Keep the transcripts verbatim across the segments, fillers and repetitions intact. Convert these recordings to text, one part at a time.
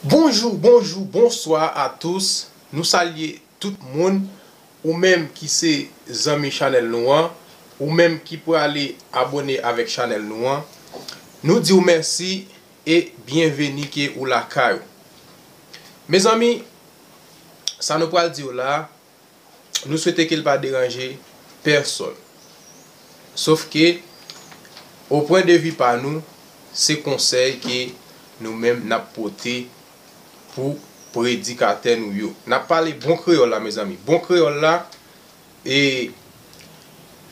Bonjou, bonjou, bonswa a tous. Nou salye tout moun, ou menm ki se zanmi chanèl nou an, ou menm ki prale abòne avèk chanèl nou an. Nou di w mèsi e byenveni ke ou lakay ou. Mezanmi, sa nou pral di w la, nou swete ke l pa deranje pèsòn. Sof ke, o pwen de vi pa nou, se konsèy ke nou menm n ap pote pou predikatè nou yo. N ap pale bon kreyòl la, mezanmi. Bon kreyòl la, e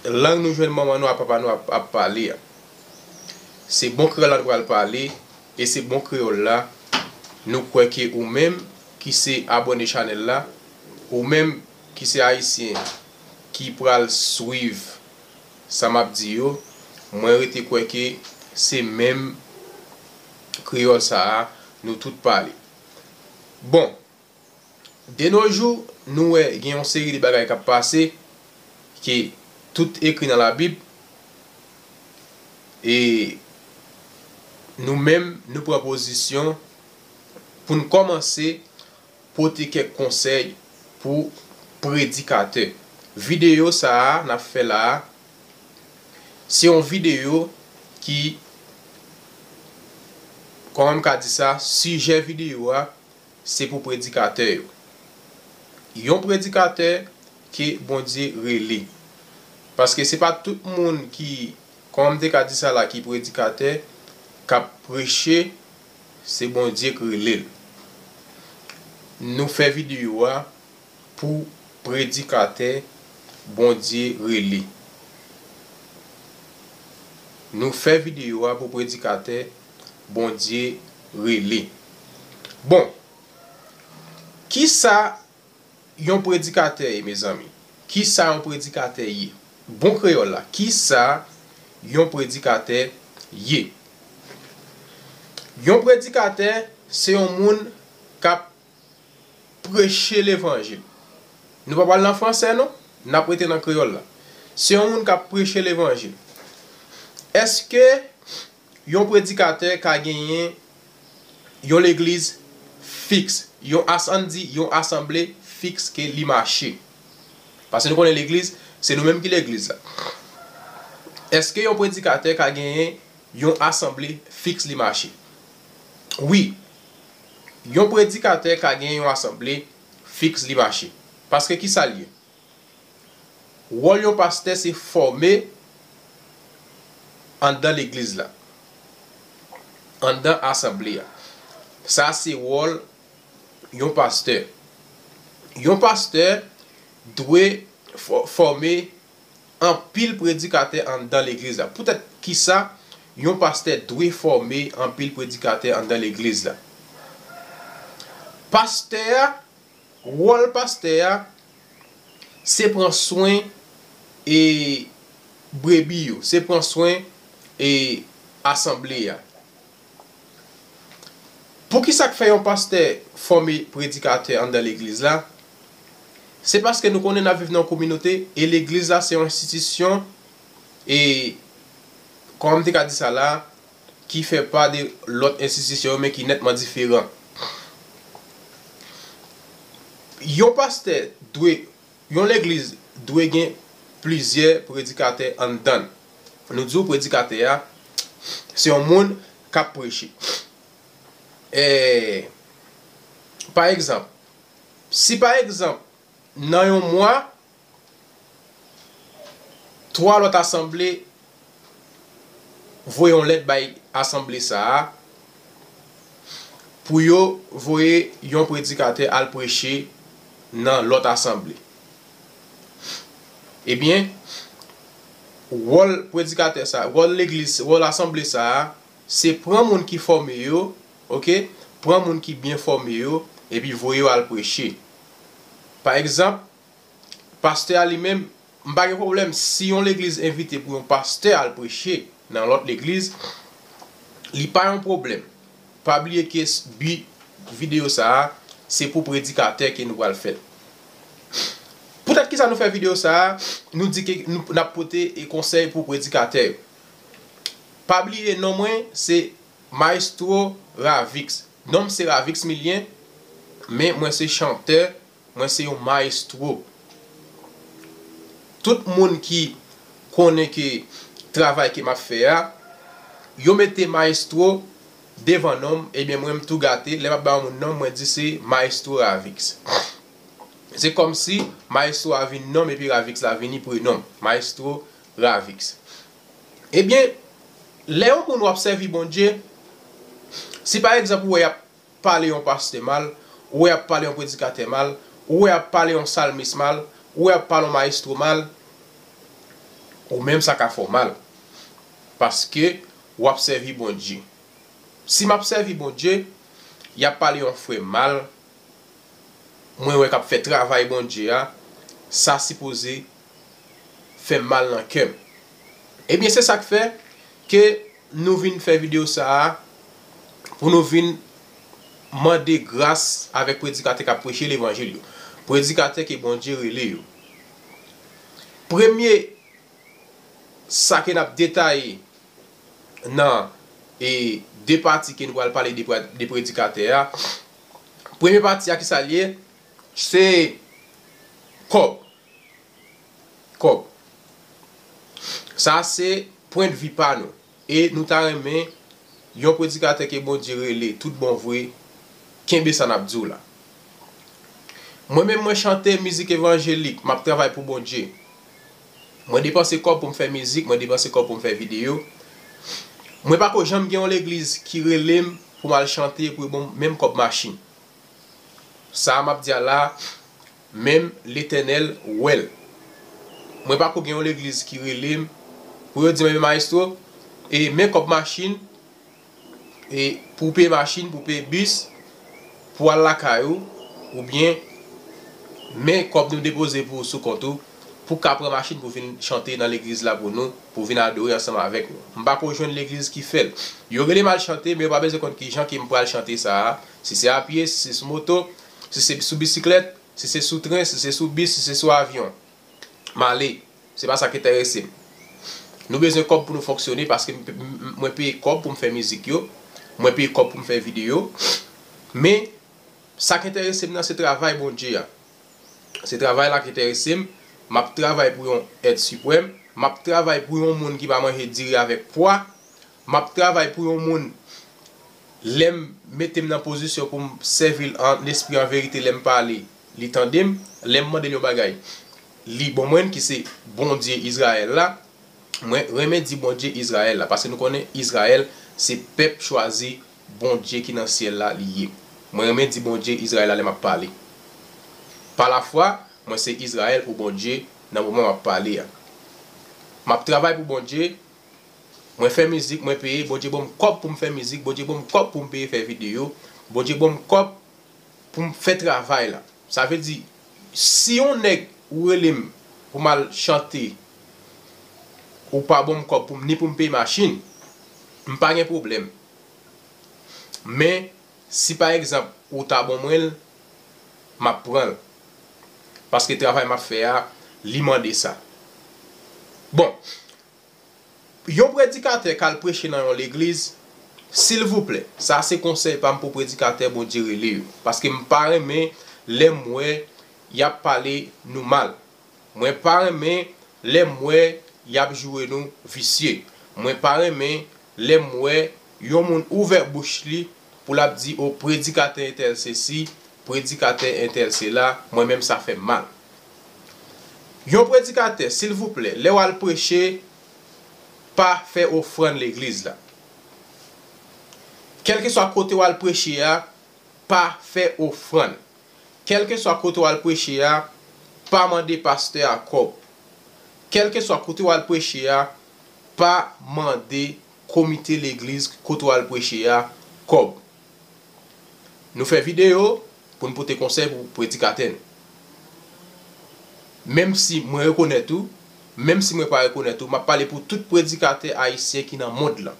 lang nou jwenn manman nou ak papa nou ap, ap pale a. Se bon kreyòl la nou pral pale, e se bon kreyòl la. Nou kwè ke ou menm ki se abòne chanèl la, ou menm ki se ayisyen ki pral swiv sa m ap di yo, mwen rete kwè ke se menm kreyòl sa a nou tout pale. Bon, de nos jours, nou wè gen yon seri de bagay k ap pase, ke tout ekri nan Labib, e nou menm, nou pran pozisyon pou n kòmanse pote kèk konsèy pou predikatè. Videyo sa a n ap fè la a, se yon videyo ki, kòman m ka di sa, sijè videyo a, se pou predikatè yo. Yon predikatè ke Bondye rele. Paske se pa tout moun ki, kòman m te ka di sa la, ki predikatè, k ap preche, se Bondye k rele l. Nou fè videyo a pou predikatè Bondye rele. Nou fè videyo a pou predikatè Bondye rele. Bon, kisa yon predikatè ye, mezanmi? Kisa yon predikatè ye? Bon kreyòl la, kisa yon predikatè ye? Yon predikatè, se yon moun k ap preche levanjil. Nou pa pral nan fransè, non. N ap rete nan kreyòl la. Se yon moun k ap preche levanjil. Èske yon predikatè ka genyen yon legliz fiks, yon as-, ann di, yon asanble fiks ke li mache? Paske nou konnen legliz, se nou menm ki legliz la. Èske yon predikatè ka genyen yon asanble fiks li mache? Wi, yon predikatè ka gen yon asanble fiks li mache. Paske kisa l ye? Wòl yon pastè se fòme anndan legliz la, anndan asanble a. Sa se wòl yon pastè. Yon pastè dwe fò-, fòme anpil predikatè anndan legliz la. Poutèt kisa yon pastè dwe fòme anpil predikatè anndan legliz la? Pastè a, wòl pastè a, se pran swen e brebi yo, se pran swen e asanble a. Poukisa k fè yon pastè fòme predikatè anndan legliz la? Se paske nou konnen n ap viv nan yon kominote, e legliz la se yon enstitisyon, e, kòman m te ka di sa la, ki fè pa de lòt enstitisyon yo, men ki nètman diferan. Yon pastè dwe, yon legliz dwe gen plizyè predikatè anndan l. Nou di w predikatè a, se yon moun k ap preche. E, pa egzanp, si pa egzanp, nan yon mwa, twa lòt asanble voye yon lèt bay asanble sa a pou yo voye yon predikatè al preche nan lòt asanble. Ebyen, wòl predikatè sa, wòl legliz, wòl asanble sa a, se pran moun ki fòme yo, oke? Pran moun ki byen fòme yo, epi voye yo al preche. Pa egzanp, pastè a li menm, m pa gen pwoblèm si yon legliz envite pou yon pastè al preche nan lòt legliz, li pa yon pwoblèm. Pa bliye ke s-, bi videyo sa a, se pou predikatè ke nou pral fè l. Poutèt kisa nou fè videyo sa a, nou di ke nou, n ap pote e konsèy pou predikatè yo. Pa bliye non mwen, se Maestro Ravix. Non m se Ravix Milien, men mwen se chantè, mwen se yon mayestwo. Tout moun ki konnen ke travay ke m ap fè a, yo mete mayestwo devan non m, ebyen mwen m tou gate, lè m ap ba yon moun non m, mwen di se mayestwo Ravix. Se kòmsi mayestwo a vin non m epi Ravix la vini prenon m, mayestwo Ravix. Ebyen, lè yon moun w ap sèvi Bondye, si pa egzanp ou wè y ap pale yon pastè mal, ou wè y ap pale yon predikatè mal, ou wè y ap pale yon salmis mal, ou wè y ap pale yon mayestwo mal, ou menm sa ka fè w mal. Paske w ap sèvi Bondye. Si m ap sèvi Bondye, y ap pale yon frè mal, mwen wè k ap fè travay Bondye a, sa sipoze fè m mal nan kè m. Ebyen, se sa k fè ke nou vin fè videyo sa a, pou nou vin mande gras avèk predikatè k ap preche levanjil yo. Predikatè ke Bondye rele yo. Premye sa ke n ap detaye nan, e, de pati ke nou pral pale de, pra- de predikatè a. Premye pati a, ki sa l ye? Se kòb. Kòb. Sa se pwennvi pa nou. E nou ta renmen yon predikatè ke Bondye rele tout bon vre, kenbe sa n ap di w la. Mwen menm mwen chante mizik evanjelik, m ap travay pou Bondye. Mwen depanse kòb pou m fè mizik, mwen depanse kòb pou m fè videyo. Mwen pako janm gen yon legliz ki rele m pou m al chante pou yo ban m menm kòb machin. Sa a m ap di a la, menm Letènèl wè l. Mwen pako gen yon legliz ki rele m pou yo di m, ebyen mayestwo, e men kòb machin, e pou w peye machin, pou w peye bis, pou w al lakay ou, oubyen men kòb nou depoze pou ou sou kont ou, pou w ka pran machin pou w vin chante nan legliz la pou nou, pou w vin adore ansanm avèk nou. M pako jwenn legliz ki fè l. Yo rele m al chante, men yo pa bezwen konn kijan ke m pral chante sa a. Si se apye, si se sou moto, si se sou bisiklèt, si se sou tren, si se sou bis, si se sou avyon. M ale. Se pa sa k enterese m. Nou bezwen kòb pou nou fonksyone, paske m, m, mwen peye kòb pou m fè mizik yo, mwen peye kòb pou m fè videyo. Men, sa k enterese m nan, se travay Bondye a. Se travay la k enterese m. M ap travay pou yon èt siprèm. M ap travay pou yon moun ki pa manje diri avèk pwa. M ap travay pou yon moun, lè m mete m nan pozisyon pou m sèvi l an lespri, an verite, lè m pale, li tande m. Lè m mande l yon bagay, li ban mwen l, ki se Bondye Izrayèl la. Mwen renmen di Bondye Izrayèl la, paske nou konnen Izrayèl se pèp chwazi Bondye ki nan syèl la li ye. Mwen renmen di Bondye Izrayèl la lè m ap pale. Pa lafwa, mwen se Izrayèl pou Bondye nan moman m ap pale a. M ap travay pou Bondye, mwen fè mizik, mwen peye, Bondye ban m kòb pou m fè mizik, Bondye ban m kòb pou m peye fè videyo, Bondye ban m kòb pou m fè travay la. Sa vle di, si yon nèg ou rele m pou m al chante, ou pa ban m kòb pou m, ni pou m peye machin, m pa gen pwoblèm. Men, si pa egzanp, ou ta ban mwen l, m ap pran l. Paske travay m ap fè a, li mande sa. Bon, yon predikatè k al preche nan yon legliz, silvouplè, sa se konsèy pa m pou predikatè Bondye rele yo. Paske m pa renmen lè m wè y ap pale nou mal. Mwen pa renmen lè m wè y ap joure nou visye. Mwen pa renmen lè m wè yon moun ouvè bouch li pou l ap di, o, predikatè entèl sesi, predikatè entèl sela, mwen menm sa fè m mal. Yon predikatè, silvouplè, lè w al preche, pa fè ofrann legliz la. Kèlkeswa kote w al preche a, pa fè ofrann. Kèlkeswa kote w al preche a, pa mande pastè a kòb. Kèlkeswa kote w al preche a, pa mande komite legliz kote w al preche a kòb. Nou fè videyo pou n pote konsèy pou predikatè n. Menm si mwen rekonèt ou, menm si mwen pa rekonèt ou, m ap pale pou tout predikatè ayisyen ki nan mond lan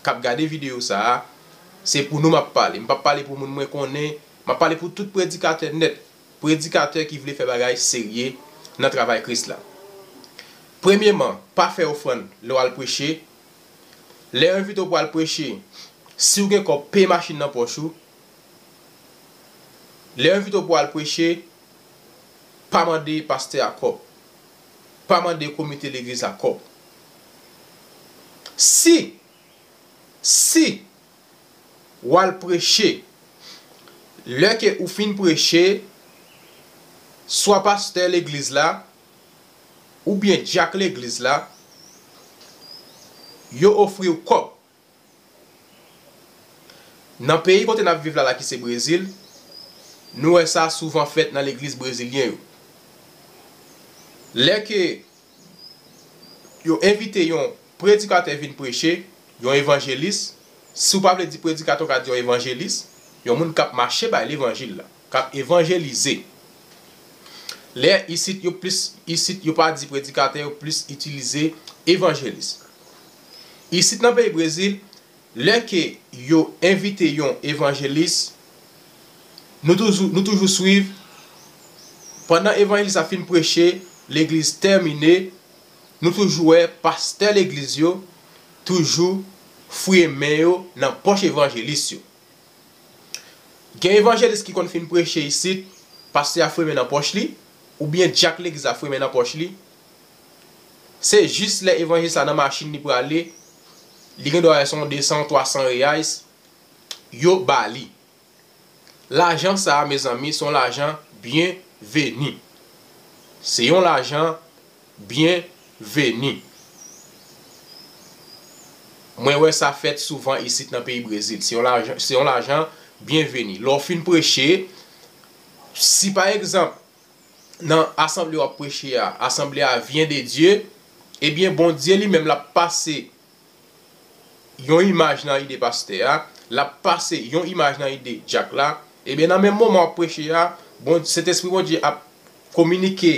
k ap gade videyo sa a, se pou nou m ap pale. M p ap pale pou moun mwen konnen, m ap pale pou tout predikatè nèt, predikatè ki vle fè bagay serye nan travay Kris la. Premyeman, pa fè ofrann lè w al preche. Lè yo envite w pou al preche, si w gen kòb, peye machin nan pòch ou, Lè yo envite w pou al preche, pa mande pastè a kòb. Pa mande komite legliz la kòb. Si, si w al preche, lè ke ou fin preche, swa pastè legliz la, oubyen dyak legliz la, yo ofri w kòb. Nan peyi kote n ap viv la, la ki se Brezil, nou wè sa souvan fèt nan legliz brezilyen yo. Lè ke yo envite yon predikatè vin preche, yon evanjelis, si w pa vle di predikatè, w ka di yon evanjelis, yon moun k ap mache bay levanjil la, k ap evanjelize. Lè isit yo plis, isit yo pa di predikatè, yo plis itilize evanjelis. Isit nan peyi Brezil, lè ke yo envite yon evanjelis, nou toujou, nou toujou swiv. Pandan evanjelis la fin preche, legliz tèmine, nou toujou wè pastè legliz yo toujou fouye men yo nan pòch evanjelis yo. Gen evanjelis ki konn fin preche isit, pastè a fouye men nan pòch li, oubyen dyak legliz la fouye men nan pòch li. Se jis lè evanjelis la nan machin li prale, li gen dwa wè se yon de san, twa san reais, yo ba li. Lajan sa a, mezanmi, se yon lajan byenveni. Se yon lajan byenveni. Mwen wè sa fèt souvan isit nan peyi Brezil. Se yon lajan, se yon lajan byenveni. Lè w fin preche, si pa egzanp, nan asanble w ap preche a, asanble a vyen de Dye, ebyen, Bondye li menm l ap pase yon imaj nan ide pastè a, l ap pase yon imaj nan ide dyak la, ebyen, nan menm moman w ap preche a, bon, Sentespri Bondye ap kominike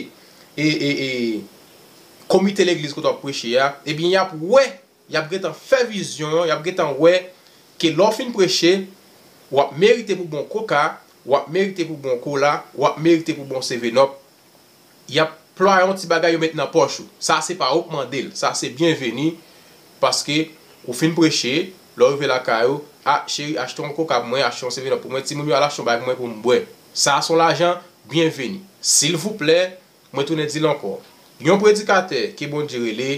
e, e, e komite legliz kote w ap preche a, ebyen, y ap wè, y ap gentan fè vizyon an, y ap gentan wè ke lè w fin preche, w ap merite pou bon koka, w ap merite pou bon kola, w ap merite pou bon sevenòp. Y ap plwaye yon ti bagay yo met nan pòch ou. Sa se pa ou k mande l. Sa se byenveni. Paske ou fin preche, lè w rive lakay ou, a, cheri, achte yon koka pou mwen, achte yon sevenòp pou mwen, timoun yo al achte yon bagay pou mwen pou m bwè. Sa se yon lajan byenveni. Silvouplè, mwen tounen di l ankò. Yon predikatè ke Bondye rele,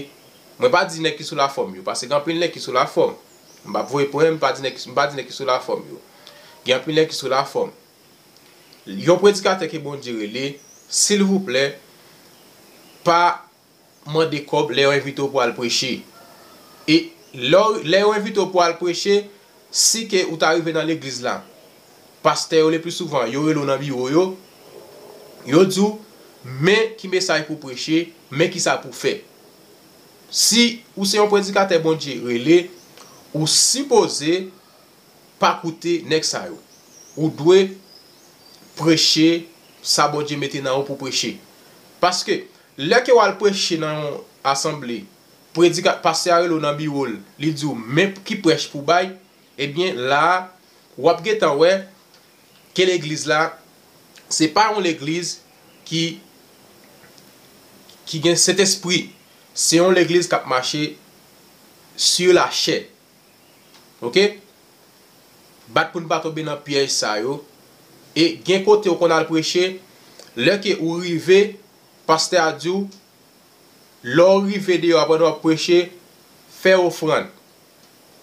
mwen pa di nèg ki sou lafòm yo, paske gen anpil nèg ki sou lafòm. M p ap voye pwen, m pa di nèg, m pa di nèg ki sou lafòm yo. Gen anpil nèg ki sou lafòm. Yon predikatè ke Bondye rele, silvouplè, pa mande kòb lè yo envite w pou al preche. E lè w, lè yo envite w pou al preche, si ke ou ta rive nan legliz la, pastè yo le pli souvan, yo rele w nan biwo yo, yo di w, men ki mesaj pou preche, men ki sa pou fè. Si ou se yon predikatè Bondye rele, ou sipoze pa koute nèg sa yo. Ou dwe preche sa Bondye mete nan ou pou preche. Paske, lè ke w al preche nan yon asanble, predika-, pastè a rele w nan biwo l, li di w, men ki prèch pou bay, ebyen, la a, w ap gentan wè ke legliz la, se pa yon legliz ki, ki gen Sentespri. Se yon legliz k ap mache sur la chair. Oke? Bat pou n pa tonbe nan pyèj sa yo. E gen kote w konn al preche, lè ke ou rive, pastè a di w, lè w rive deyò a pandan w ap preche, fè ofrann.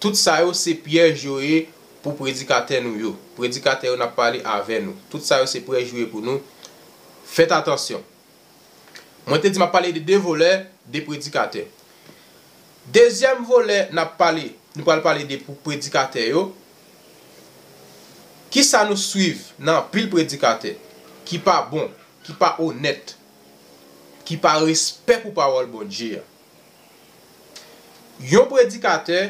Tout sa yo se pyèj yo ye pou predikatè nou yo. Predikatè yo n ap pale avè nou. Tout sa yo se pyèj yo ye pou nou. Fèt atansyon. Mwen te di m ap pale de de volè, de predikatè. Dezyèm volè n ap pale, nou pral pale de pou predikatè yo. Kisa nou swiv nan anpil predikatè ki pa bon, ki pa onèt, ki pa respè pou pawòl Bondye a? Yon predikatè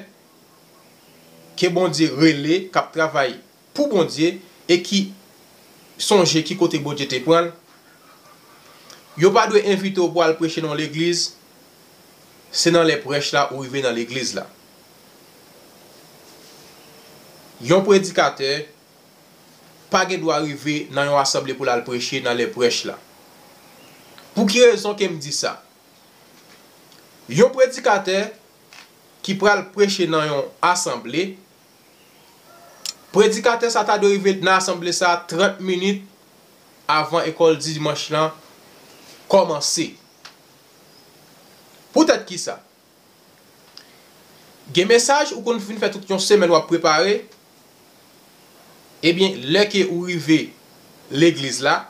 ke Bondye rele, k ap travay pou Bondye e ki sonje ki kote Bondye te pran l, yo pa dwe envite w pou al preche nan yon legliz, se nan lè prèch la ou rive nan legliz la. Yon predikatè pa gen dwa rive nan yon asanble pou l al preche nan lè prèch la. Pou ki rezon ke m di sa? Yon predikatè ki pral preche nan yon asanble, predikatè sa ta dwe rive nan asanble sa trant minit avan ekòl dimanch lan kòmanse. Poutèt kisa? Gen mesaj ou konn fin fè tout yon semèn w ap prepare, ebyen, lè ke ou rive legliz la,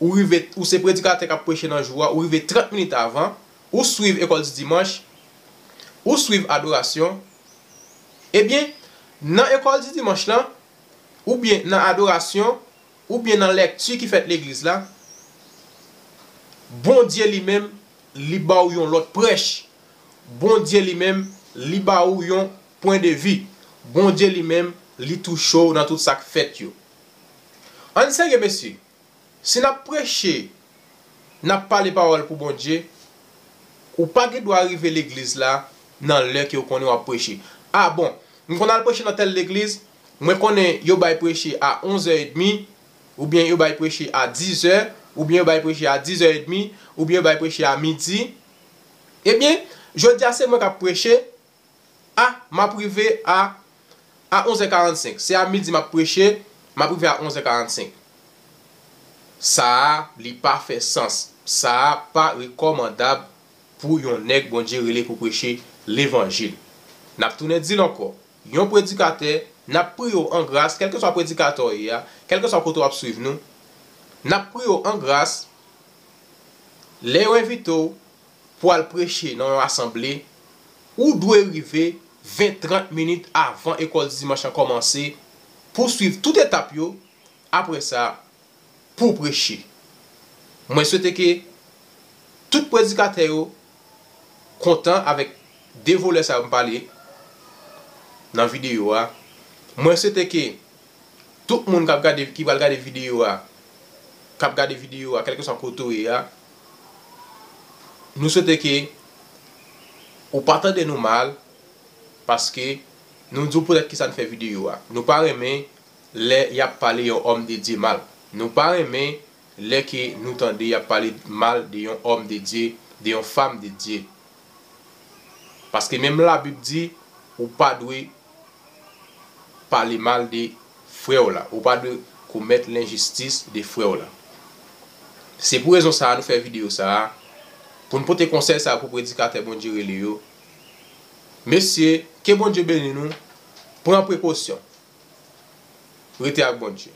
ou rive, ou se predikatè k ap preche nan jou a, ou rive trant minit avan, ou swiv ekòl di dimanch, ou swiv adorasyon, ebyen, nan ekòl di dimanch lan, oubyen nan adorasyon, oubyen nan lèkti ki fèt legliz la, Bondye li menm, li ba w yon lòt prèch. Bondye li menm, li ba w yon pwen de vi. Bondye li menm, li touche w nan tout sa k fèt yo. Ann serye, mesye. Si n ap preche, n ap pale pawòl pou Bondye, ou pa gen dwa rive legliz la nan lè ke w konnen w ap preche. A bon, m konn al preche nan tèl legliz, mwen konnen yo bay preche a onzè edmi, oubyen yo bay preche a dizè, oubyen yo bay preche a dizè edmi, oubyen yo bay preche a midi. Ebyen, jodi a se mwen k ap preche, a, m ap rive a, a onzè karannsenk. Se a midi m ap preche, m ap rive a onzè karannsenk. Sa a, li pa fè sans. Sa a pa rekòmandab pou yon nèg Bondye rele pou preche levanjil. N ap tounen di l ankò. Yon predikatè, n ap priye w an gras, kèlkeswa predikatè w ye a, kèlkeswa kote w ap swiv nou, n ap priye w an gras, lè yo envite w pou al preche nan yon asanble, ou dwe rive ven trant minit avan ekòl dimanch lan kòmanse pou w swiv tout etap yo. Apre sa, pou w preche. Mwen swete ke tout predikatè yo kontan avèk de volè sa yo m pale nan videyo a. Mwen swete ke tout moun k ap gade, ki pral gade videyo a, k ap gade videyo a, kèlkeswa kote w ye a, nou swete ke ou pa tande nou mal, paske nou di w poutèt kisa n fè videyo a. Nou pa renmen lè y ap pale yon òm de Dye mal. Nou pa renmen lè ke nou tande y ap pale mal de yon òm de Dye, de yon fanm de Dye. Paske menm Labib di, ou pa dwe pale mal de frè w la. Ou pa dwe komèt lenjistis de frè w la. Se pou rezon sa a nou fè videyo sa a, pou n pote konsèy sa a pou predikatè Bondye rele yo. Mesye, ke Bondye beni nou. Pran prekosyon. Rete ak Bondye.